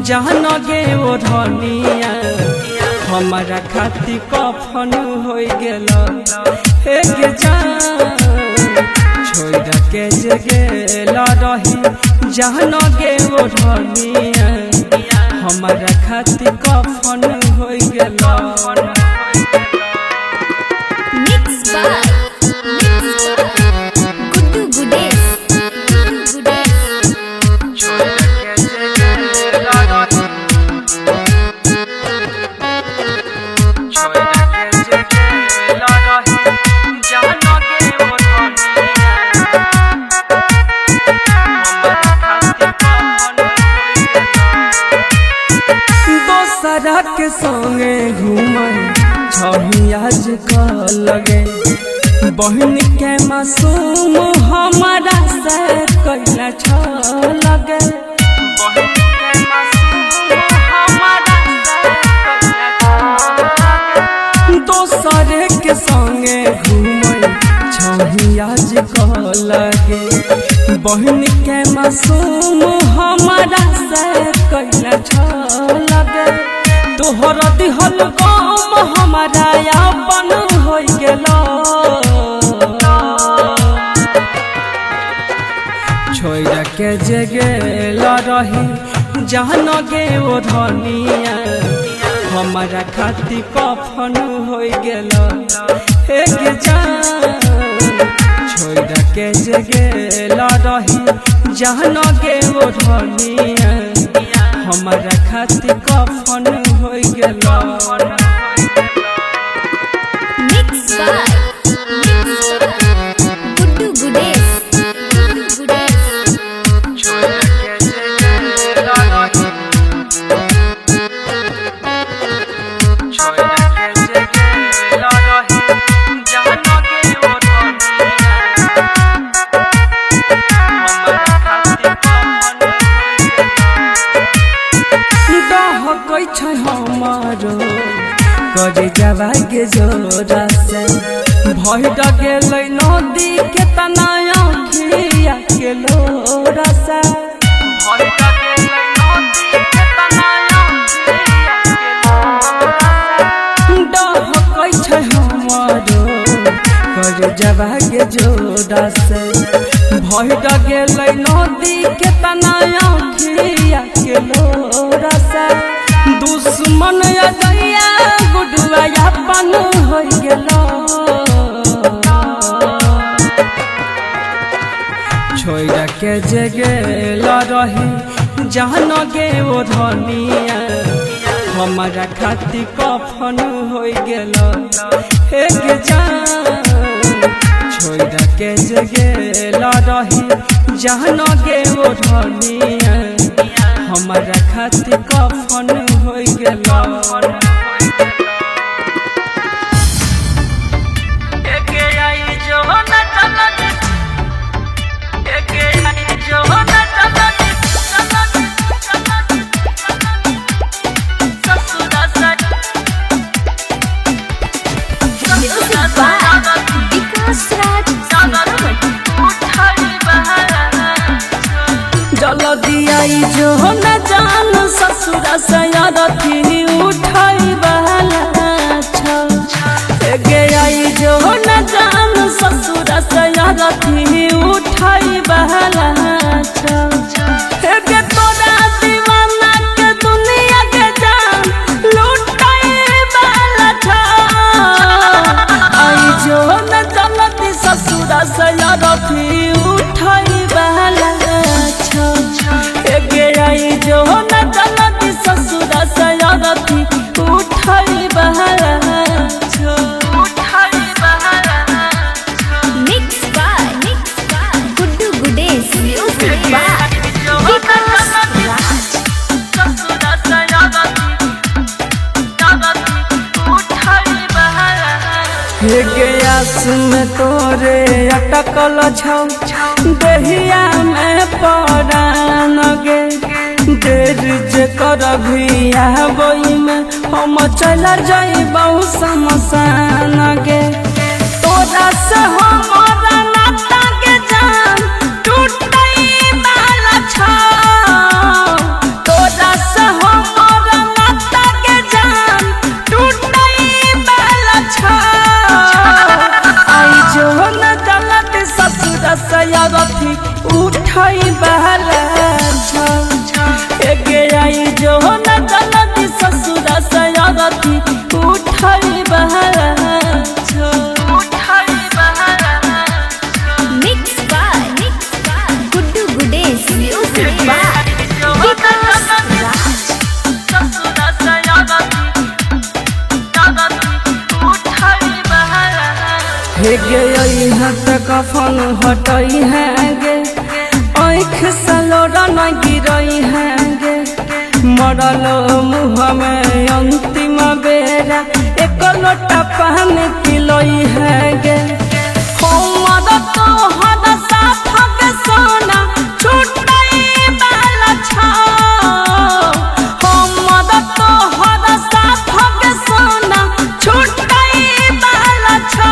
जहन गे ओढ़निया हमारा खातिर कफन हो गेल। हे गे जान छोड़ के जे गेल रही जहन गे ओढ़निया हमारा खातिर कफन हो गेल। Mix by Guddu Gudesh. Guddu Gudesh. दोसरा के संगे घूमे छही आज लगे बहन के मासूम हमारा से कैला छ लगे। बहन के मासूम हमारा से कैला छ। दोसर के संगे घूमे छही आज लगे बहन के मासूम हमारा से कैला छ लगे। तोहर दिहल गम हमारा अपन हो गेल। छोड़ के जे गेल रही जहन गे ओढ़निया हमारा खातिर कफन हो गेल। हे गे जान छोड़ के जे गेल रही जहन गे ओढ़निया हमारा खातिर कफन हो गेल। Mix by Guddu Gudesh. Guddu Gudesh. दहकै छै हमारो करे जवा के जोरा से भय गेलै नदी के तनाया खिया के लोरा से। भय गेलै नदी के तनाया खिया के लोरा से। दहकै छै हमारो करे जवा के जोरा से भय गेलै नदी के तनाया खिया के लोरा से। दुश्मन अदैया गुडुआ अपन हो गेल। छोड़ के जे गेल रही जहन गे ओढ़निया हमारा खातिर कफन हो गेल। हे गे जान छोड़ के जे गेल रही जहन गे ओढ़निया हमारा खातिर कफन हो गेल। Music by Vikas Raj Sitamarhi. जल्दी आई जो न जान ससुरा सयारथी उठाई वाला गे आई जो न जान ससुरा सयारथी उठाई वाला गे तोरा दीवाना के दुनिया के जान लुटाई वाला आई जो न जल्दी ससुरा सयारथी उठाई वाला गे आई जो न जल्दी ससुरा सयारथी उठाई वाला। Mix by Guddu Gudesh. Music by Vikas Raj. हे गयास में तोरे अटकल छौ दहिया में परान गे देर जे करभी आबई में हम चल जइबौ शमशान गे। तोरा से हमरा नाता के जान टूटई वाला छौ। तोरा से सयारथी उठई बहला एगे आई जो न जलदी ससुरा सयारथी उठई बहला उठई बहला। Mix by Guddu Gudesh. Music by Vikas Raj. हे गे हट कफन हटई है गे, आँख से लोरा न गिरई है गे, मरल मुँह में अंतिम बेरा एक लोटा पानी पिलई है गे। हमर तोहर साथ के सोना छुटई बाला छा, हमर तोहर साथ के सोना छुटई बाला छा।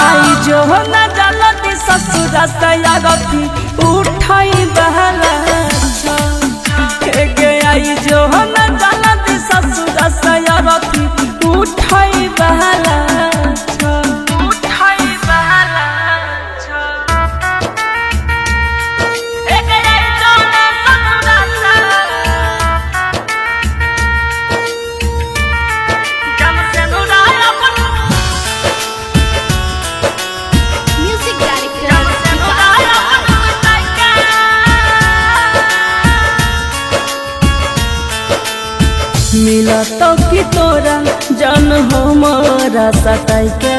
आई जो न जलती ससुरा सयारथी उठई बहला गे, आई जो न जलती ससुरा सयारथी उठई बहला उठई बहला। Music director Vikas Raj. मिला तो कि तोरा जान हमारा सताई के,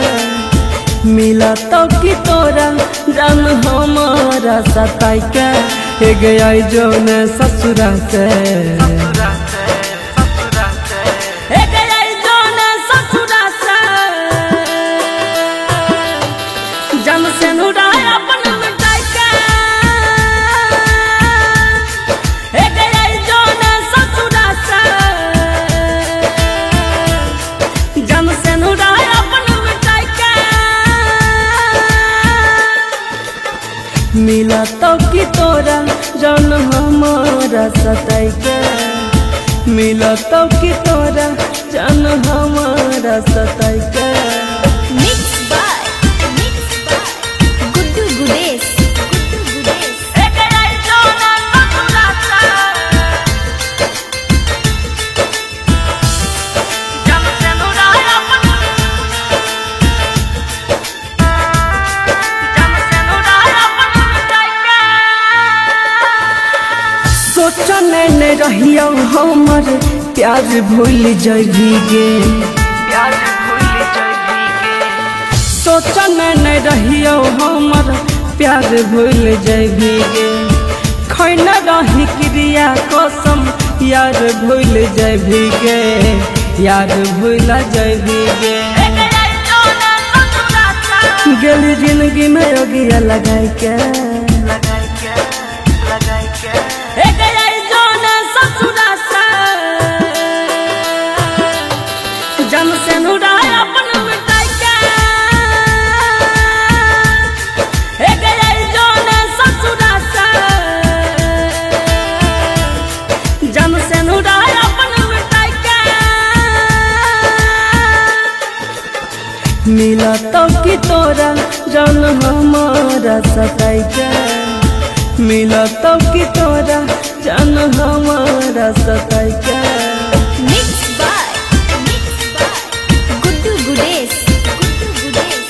मिला तो कि तोरा जान हमारा सताई के, हे गया जो ने ससुरा से, हे गया जो ने ससुरा से, जन से नुरा अपन मिटाई के, हे गया जो ने ससुरा से, जन से नुरा अपन मिटाई के। मिला तो कि तोरा जन हमारा सताई के, मिला तो कि तोरा जन हमारा सताई के। Mix by Guddu Gudesh. Guddu Gudesh. सोचने ने रहियो हमर प्यार भूल जइबी गे, सोचने ने रहियो हमर प्यार भूल जइबी गे, खैने रही क्रिया कसम यार भूल जइबी गे, यार भूल जइबी गे। गेली जिंदगी में योगिया लगाई के, हे गया जोन ससुरा से, जन से नुरा अपन मिटाई के, हे गया जोन ससुरा से, जन से नुरा अपन मिटाई के। मिला तो कि तोरा जन हमारा सताई के, मिला तो कि तोरा जन हमारा सताई के। Mix by Guddu Gudesh. Guddu Gudesh.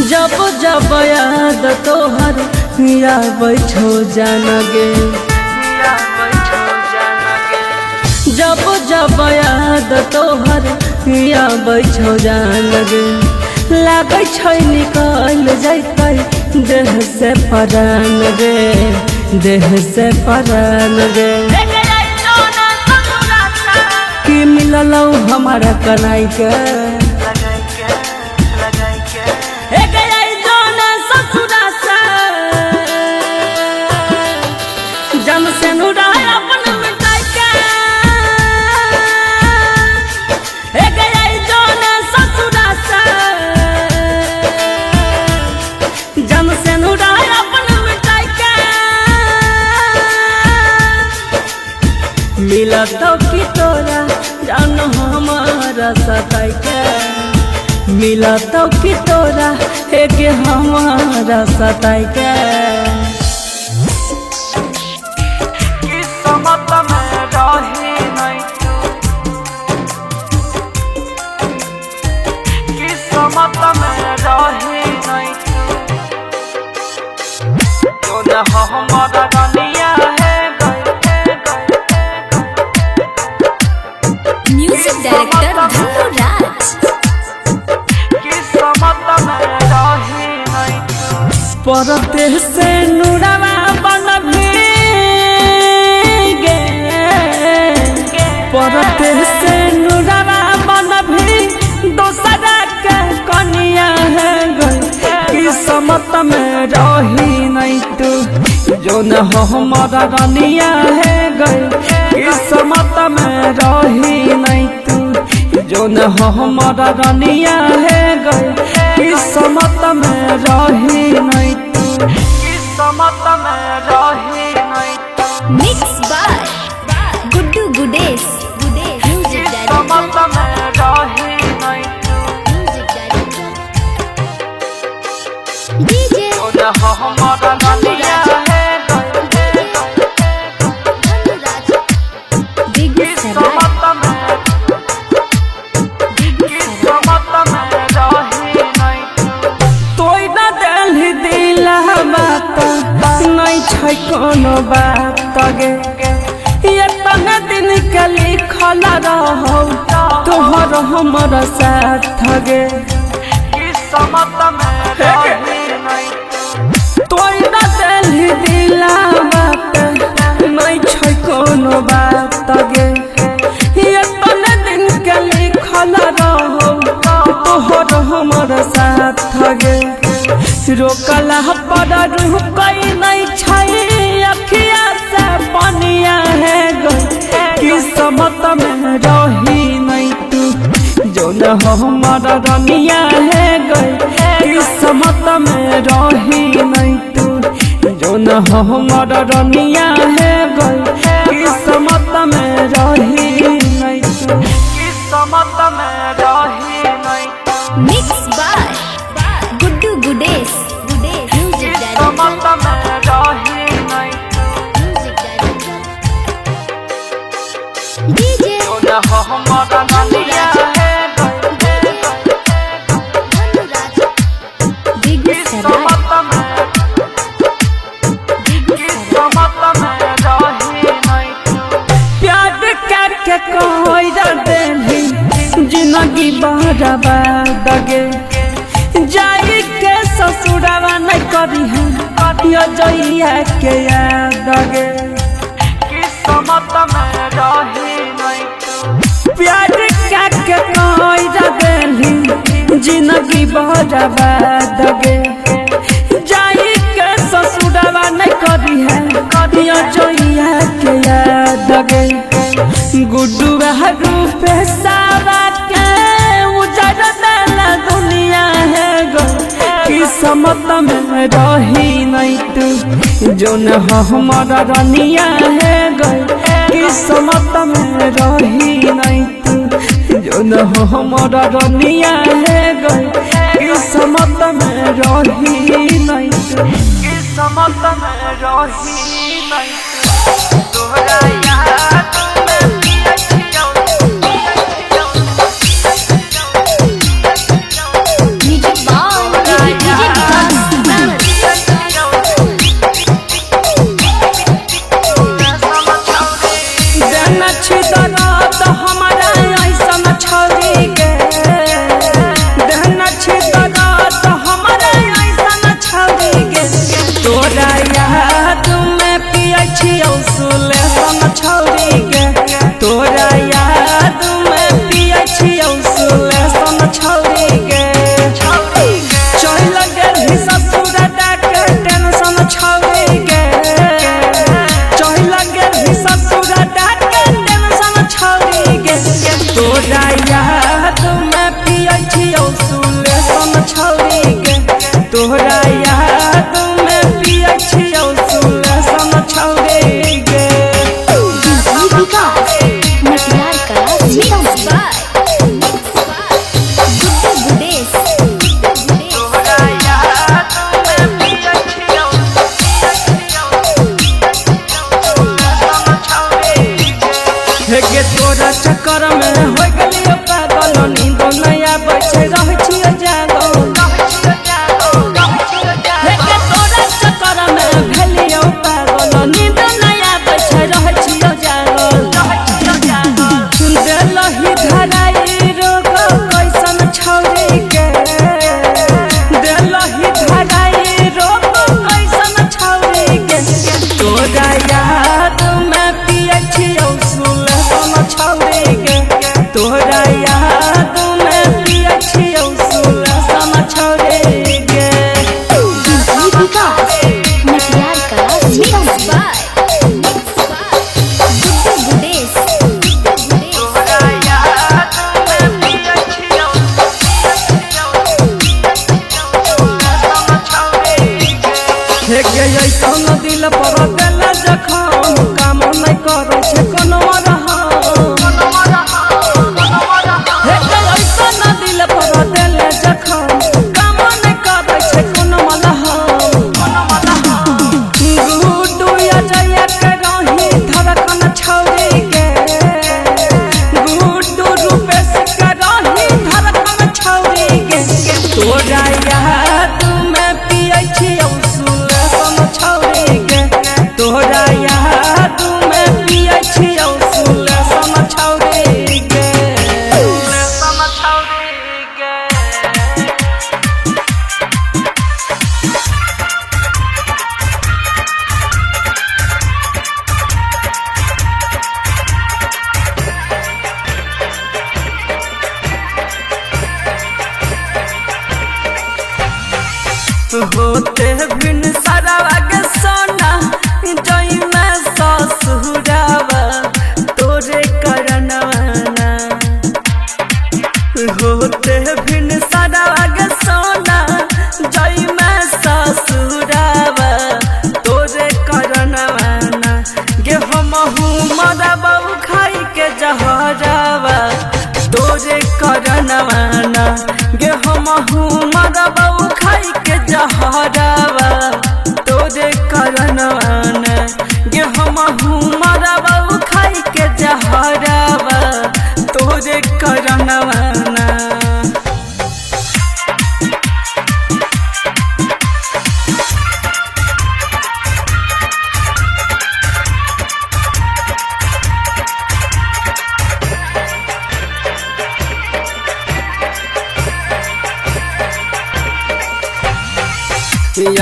जब जब याद तोहर आबै छौ जान गे, जब जब याद तोहर आबै छौ जान गे, लागै छै निकल जैतै देह से परान गे, देह से परान गे। की मिललौ हमारा कनाई के, हे गया जोन ससुरा से, जन से नुरा अपन मिटाई के, हे गया जोन ससुरा से, हमारा सताई के। मिलत कि तोरा एक हमारा सताई के। किस्मत में रही नहीं तू, किस्मत में रही नहीं तू, जोन हमारा रनिया है गई है गई। म्यूजिक डायरेक्टर धनु राज। किस्मत में रही नहीं तू, परते से नुरावा बन भीगे, परते से नुरावा बन भी दोसरा के कनिया है गई। किस्मत में रही नहीं तू, जोन हमारा रनिया है गई। किस्मत में रही नहीं तू, जोन हमारा रनिया है गई। किस्मत में रही नहीं तू, किस्मत में रही नहीं तू, mix by Guddu Gudesh. Music किस्मत डायरेक्टर में रही नहीं तू, म्यूजिक डायरेक्टर डीजे जोन हमारा रनिया है गई। धनु राज बेगूसराय। किस्मत में, बेगूसराय। किस्मत में रही नहीं तू, तोय न देलही दिला बात नहीं छै कोनो बात गे। एतना दिन के लिखल रहौ तोहर हमर साथ गे। किस्मत में रही नहीं तू, तोय न देलही दिला बात नहीं छै कोनो बात गे। एतना दिन के लिखल रहौ तोहर हमर साथ गे। रोकला पर रुकै नहीं छै अखिया से पनिया है गई। किस्मत में रही नहीं तू, जोन हमारा रनिया है गई। किस्मत में रही नहीं तू, जोन हमारा रनिया है गई। किस्मत में रही नहीं तू, किस्मत में रही नहीं तू, mix by Guddu Gudesh. Music किस्मत डायरेक्टर में रही नहीं तू, म्यूजिक डायरेक्टर डीजे जोन हमारा रनिया है गई। धनु राज बेगूसराय। किस्मत में, बेगूसराय। किस्मत में रही नहीं तू, प्यार करके कोई देली जिंदगी बर्बाद गे। जाई के ससुरावा नहीं करी है यो जइया के याद गे। किस्मत में रही नहीं तू, प्यार करके कोई देली जिंदगी बर्बाद गे। जाई के ससुरावा नहीं करी है यो जइया के याद गे। गुड्डू रूप सावा के उजर देला दुनिया है गो। किस्मत में रही नहीं तू, जोन हमारा रनिया है गई। किस्मत में रही नहीं तू, जोन हमारा रनिया है गई। किस्मत में रही नहीं तू, किस्मत में रही नहीं तू, तोहरा याद में पिया छियौ। म्यूजिक बाय डीजे विकास। देना छी दर्द हमारा ऐसन छवि गे। देना छी दर्द हमारा ऐसन छवि गे। तोरा याद में पियै छियौ सुलेसन छौरी गे। तोरा याद में पियै छियौ सुलेसन छौरी गे। चल गेलही ससुर डाके टेंशन छौरी गे। चल गेलही ससुर डाके टेंशन छौरी गे। तोरा याद में पियै छियौ सुलेसन छौरी गे। तोहरा याद में पियै छियौ सुलेसन छौरी गे। विकास मटियार कला। Mix by याद में पियै छियौ सुलसन छौरी गे। डीजे विकास मटियार कला Mixed by Guddu Gudesh. तोरा याद में पियै छियौ सुलसन छौरी गे। हे गे ऐसन दिल पर देल जखम, काम नहि करै छै कोनो रहम। हे गे ऐसन दिल पर देल जखम, काम नहि करै छै कोनो मलहम। गुड्डू अजय के रही धड़कन छौरी गे, गुड्डू रूपेश के रही धड़कन छौरी गे। तोरा याद में पियै छियौ सुलसन छौरी गे, तोरा याद में पियै छियौ सुलसन छौरी गे। सुलसन छौरी गे। होते बिन सरवा के सोना जई में ससुरावा तोरे करनवाना। होते बिन सरवा के सोना जई में ससुरावा तोरे करनवाना। गे हमहू मरबौ खाई के जहरावा तोरे करनवाना। गे हमहू मरबौ खाई के जहरावा तोरे करनवाना। गे हमहू मरबौ खाई के जहरावा तोरे करनवाना।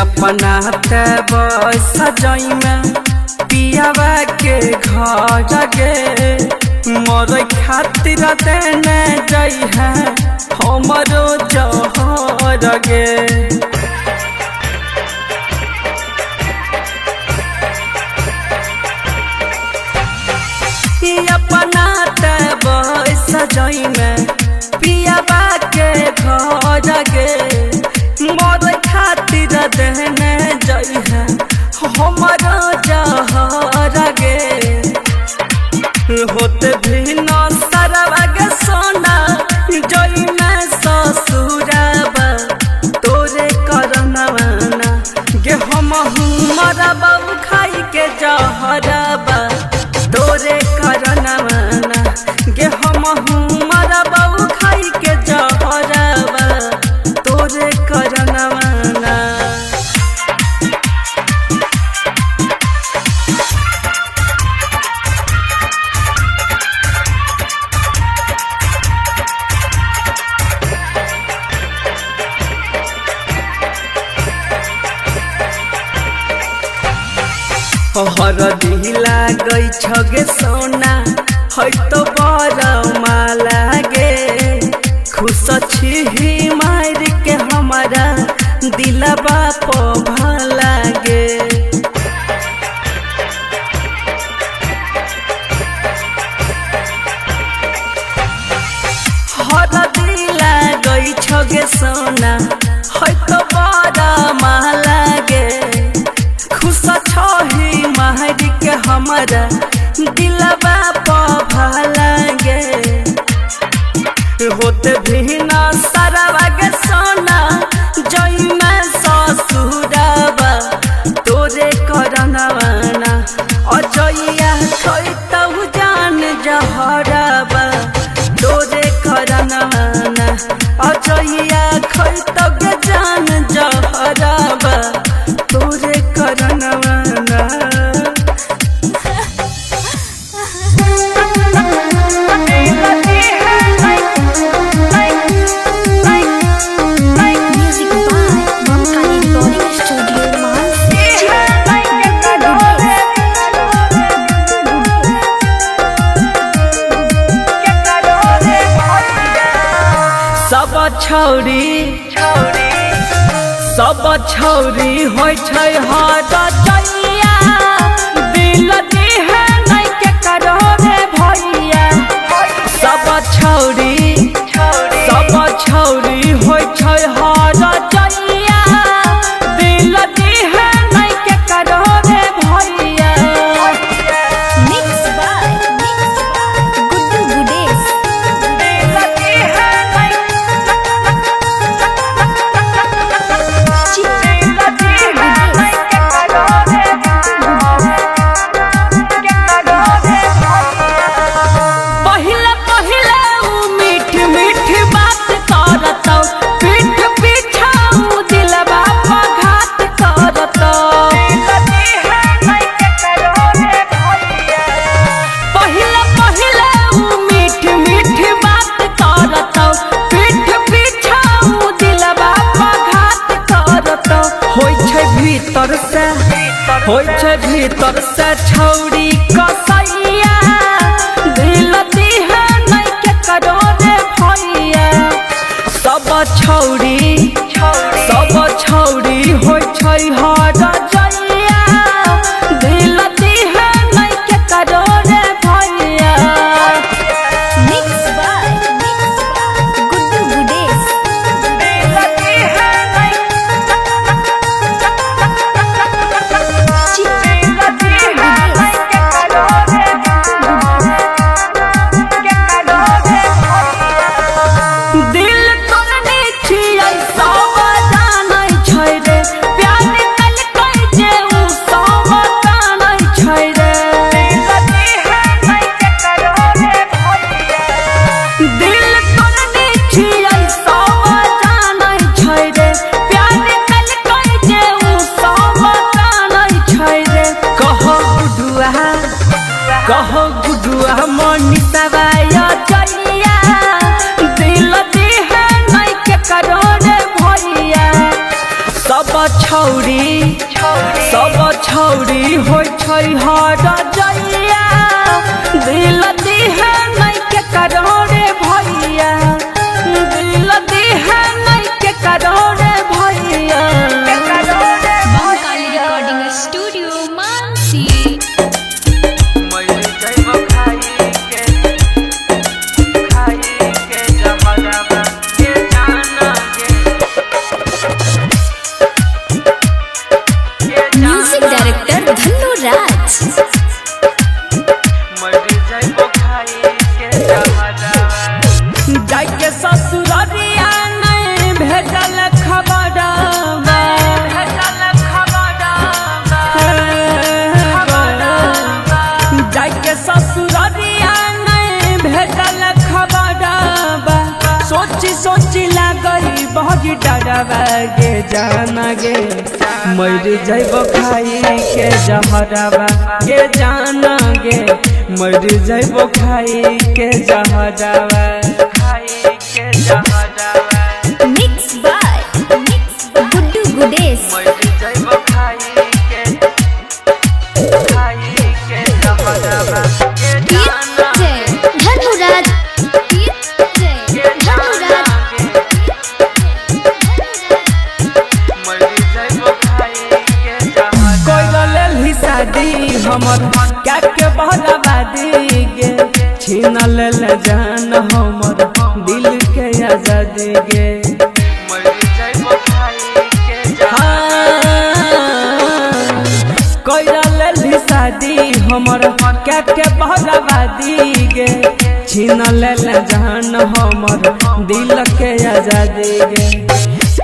अपना ते सजैमे पियावा के घर गे, मरे खातिर देने जई है हमरो जहर गे। अपना ते सजैमे पियावा के घर गे, मरे खातिर देने जई है हमरो जहर गे। होते भी न सरवा गे सोना जई में ससुरावा तोरे करनवाना। गे हमहू मरबौ खाई के जहरावा तोरे करनवाना। गे हमहू मरबौ खाई के जहरावा तोरे करनवाना। हरदी लागै छगे सोना है तो बड़ माला गे, खुश छी मार के हमारा दिलबा पभला गे। हरदी लागै छगे सोना है तो बड़ माला गे, खुश छही मार के हमारा दिलबा पभला गे। होते भी न सरवा गे सोना जई में ससुरावा तोरे करनवाना। अजइया खैतौ जान जहरावा तोरे करनवाना। अजइया खैतौ गे जान जहरावा तोरे करनवाना। Music by Mamkali recording studio Mansi. Gudesh. छौरी सब छौरी होइ छै हर जइया दिल दिहे नै के करो रे भैया। सब छौरी सब छौरी होइ छै हर जइया दिल दिहे नै के करो रे भैया। Mix by Guddu Gudesh. दिल दिहे नै दिल दिहे नै के करो रे के करो रे भैया। पहिले पहिले ऊ मीठ मीठ बात करतौ पीठ पीछा ऊ दिलवा पर घात करतौ। दिल दिहे नै के करो रे भैया। पहिले पहिले ऊ मीठ मीठ बात करतौ पीठ पीछा ऊ दिलवा पर घात करतौ। होइ छै भीतर से होइ छै भीतर से छौरी कसैया दिल दिहे नै के करो रे भैया। सब छौरी सब छौरी होइ छै हर जइया दिल दिहे नै के करो रे भैया। Mix by Guddu Gudesh. दिल दिहे नै दिल दिहे नै के करो रे के करो रे भैया। दिल तोड़ने छियै सब जानै छै रे प्यार कलकै जे ऊ सब कानै छै रे। दिल दिहे नै के करो रे भैया। दिल तोड़ने छियै सब जानै छै रे प्यार कलकै जे ऊ सब कानै छै रे। कहो गुडुआ कहो गुडुआ मनीषवा जइया दिल दिहे नै के करो रे भैया। सब छौरी सब छौरी होइ छै हर जइया दिल दिहे नै के करो रे भैया। दिल दिहे नै के करो रे भैया। के करो रे ममकाली रिकॉर्डिंग स्टूडियो मानसी। मर जइबो खाई के जहरवा के जाना के म्यूजिक डायरेक्टर धन्नू राज। मर जइबो खाई के जहरवा। जाइके ससुररिया नै भेजल खबरवा भेजल खबरवा जाइके ससुररिया नै भेजल खबरवा सोची सोची लागई बहुत डरवा गे जाना गे मर जइबो खाई के जहरवा गे जाना गे मर जइबो खाई के जहरवा खाई के जहरवा। Mix by Guddu Gudesh. मर जइबो खाई के जहरवा के जाना धन्नू राज के धन्नू जाना राज के मर जइबो खाई के जहरवा। कोई लेल शादी हमर क्या के बहराबादी गे छीन लेल जान हमर दिल के आजादी गे। मर जइबो खाई के जहरवा। कोई लेल शादी हमर क्या के बहराबादी गे छीन लेल जान हमर दिल के आजादी गे।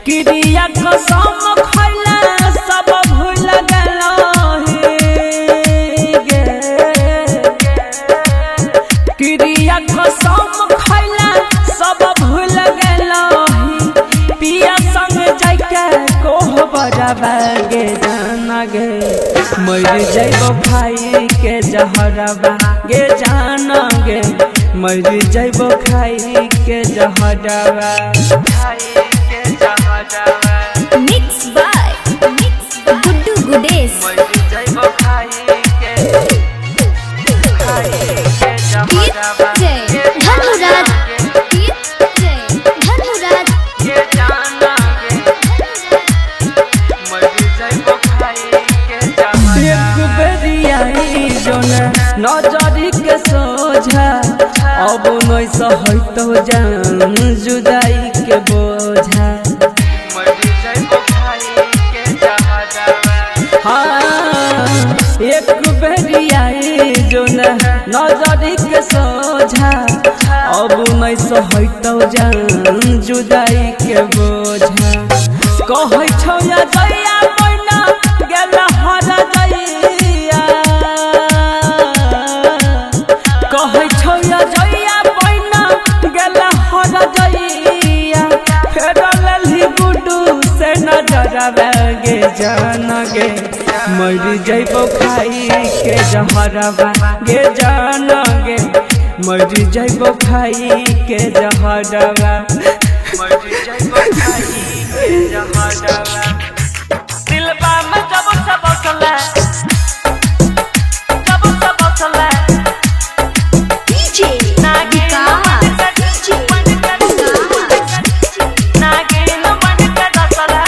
क्रिया कसम खैला सब भूल गेलो हे गे क्रिया कसम खैला सब भूल गेलो हे पिया संग जाइके कोह बजाबा गे जाना गे मर जइबो खाई के जहरवा गे जाना गे मर जइबो खाई के जहरवा खाई के जहरवा। Mix by Guddu Gudesh. मर जइबो खाई के जहरवा धन्नू राज धन्नू राज सहतो जान जुदाई के बोझा। हाँ एक बेरी आई जो न नजरी के सोझा, अब नहीं सहतो जान जुदाई के बोझा। कहै छौ या जइया मैना गेल हर जइया, कहै छौ या जइया मैना गेल हर जइया, फेर लेलही गुड्डू से नजरवा गे जान गे, मर जइबो खाई के जहरवा गे जान गे, मर जइबो खाई के जहरवा। दिलबा में जब से बसला, जब से बसला, डीजे विकास, डीजे नागिन बन के डसला।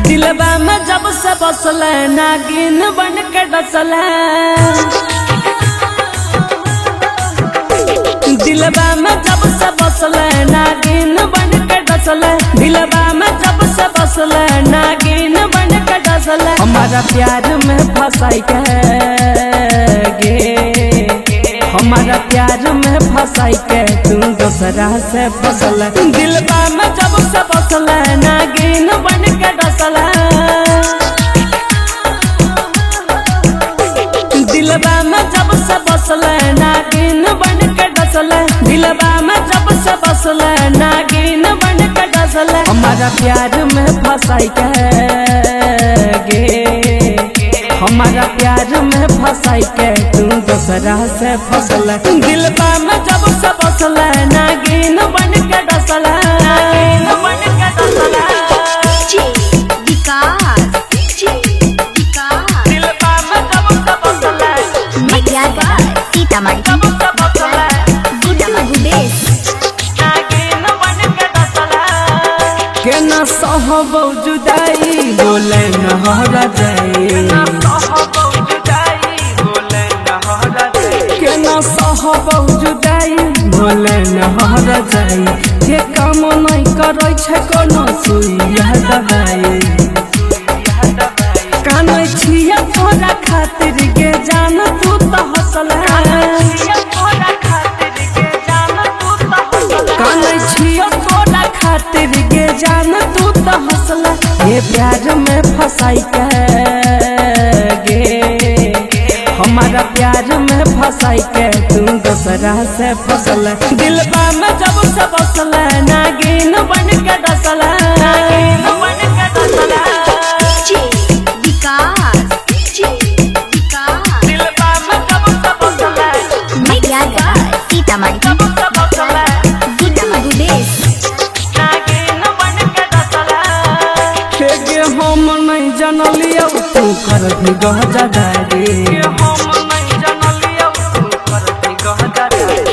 दिलबा में जब से बसला नागिन बन के डसला, दिलबा में जब से बसला नागिन बन के डसला, दिलबा में जब से बसला नागिन बन के डसला। हमारा प्यार में फंसाई के गे, हमारा प्यार में फंसाई के तू दोसरा से फसला। दिलबा में जब से बसला नागिन बन के डसला, दिलबा में जब से बसला नागिन बन के डसला, दिलबा में जब से बसला नागिन बन के डसला। हमारा प्यार में फंसाई के गे, हमारा प्यार में फंसाई के तू दोसरा से फसला। दिलबा में जब से बसला नागिन बन के डसला, बन के डसला। डीजे विकास, डीजे विकास, दिलबा में जब से बसला, मटियार सीतामढ़ी, जब से बसला, गुड्डू गुडेश। नागिन बन के डसला। केना सहबौ जुदाई बोले न हरा जाई, केना सहबौ जुदाई बोले न हरा जाई, जे काम नहीं करै छै कोनो सुइया दवाई। कानै छियै तोरा खातिर गे जान तू त हंसला, कानै छियै तोरा खातिर गे जान तू त हंसला। ये प्यार में फंसाई के गे, हमारा प्यार में फंसाई के तू दोसरा से फसला। दिलबा में जब से बसला नागिन बन के डसला, बन के डसला। डीजे विकास, डीजे विकास, दिलबा में जब से बसला, मटियार सीतामढ़ी, जब से बसला, गुड्डू गुडेश। नागिन बन के डसला। गे हम नहीं जनलियौ तू कर भी गहजादारी,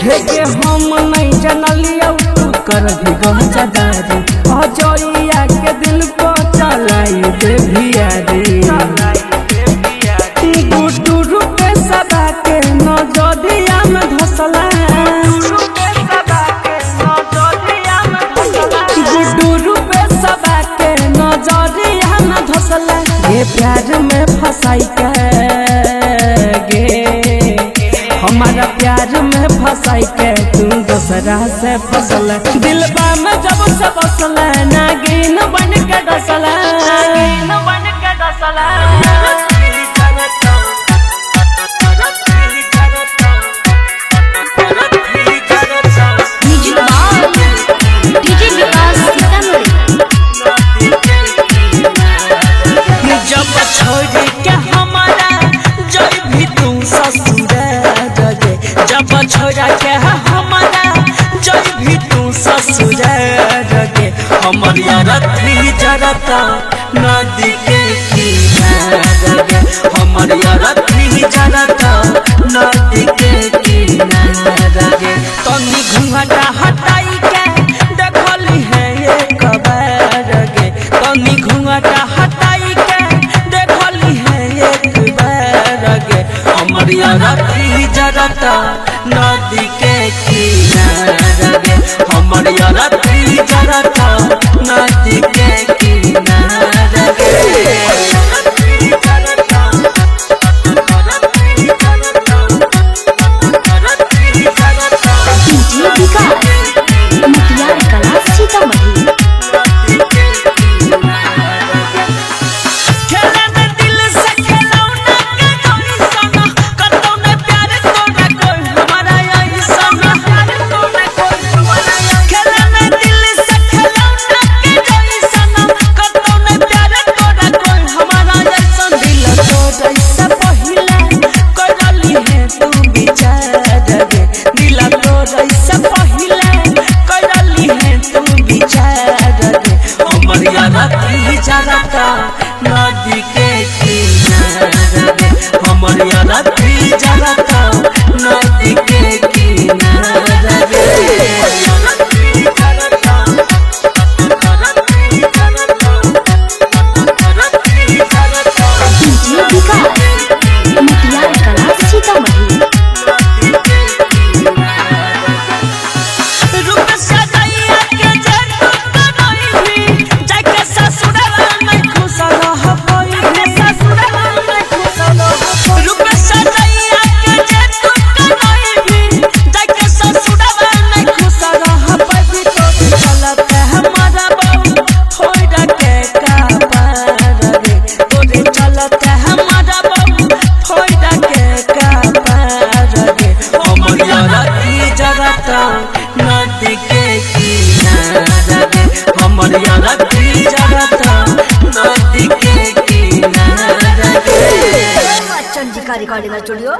हे गे हम नहीं जनलियौ तू कर भी गहजादारी, अजइया के दिल पर चलाई दे भियारी। गुड्डू रूपे सबा के नजरिया में धसला, गुड्डू रूपे सबा के नजरिया में धसला। ये प्यार में फंसाई के गे, हमारा प्यार में फंसाई के तू दोसरा से फसला। दिलबा में जब से बसला नागिन बन के डसला, बन के डसला। Music by DJ Vikas Sitamarhi. जब छोड़ के हमारा जब भी तू ससुर गे, जब छोड़ के हमारा जब भी तू ससुर गे, हमर यारथी जरता नदी के किनारे गे, हमर यारथी जरता नदी के किनारे गे। तनी घूंघटा हटाई के देखली है एक बार गे, तनी घूंघटा हटाई के देखली है एक बार गे, हमर यारथी जरता नदी के किनारे। जरता नदी के किनारे डीजे विकास मुटियार कला सीतामढ़ी। खेला ने दिल से खेलौना के जोई सना कतौ ने प्यार तोरा कोई हमारा आई सना खेला ने दिल से खेलौना के जोई सना कतौ ने प्यार तोरा कोई हमारा आई सन दिल तोरा से पहिले करली है तू विचार रे दिल तोरा से पहिले करली है तू विचार रे हमर यारा जरता नदी के किनारे हमर यारा जरता नदी के किनारे डीजे विकास मुटियार कला सीतामढ़ी। रूप सजाइया के जग करई भी जाके ससुराल में खुश रह पई ससुराल में खुश रह रूप सजाइया के जग करई भी जाके ससुराल में खुश रह पई तो चलत हमारा बहू फोड़ा के कापार रे तोरे चलत हमारा बहू फोड़ा के कापार रे हमर यारा जरता नदी के किनारे हमर यारा जरता नदी के किनारे चंडिका रिकॉर्डिंग स्टूडियो।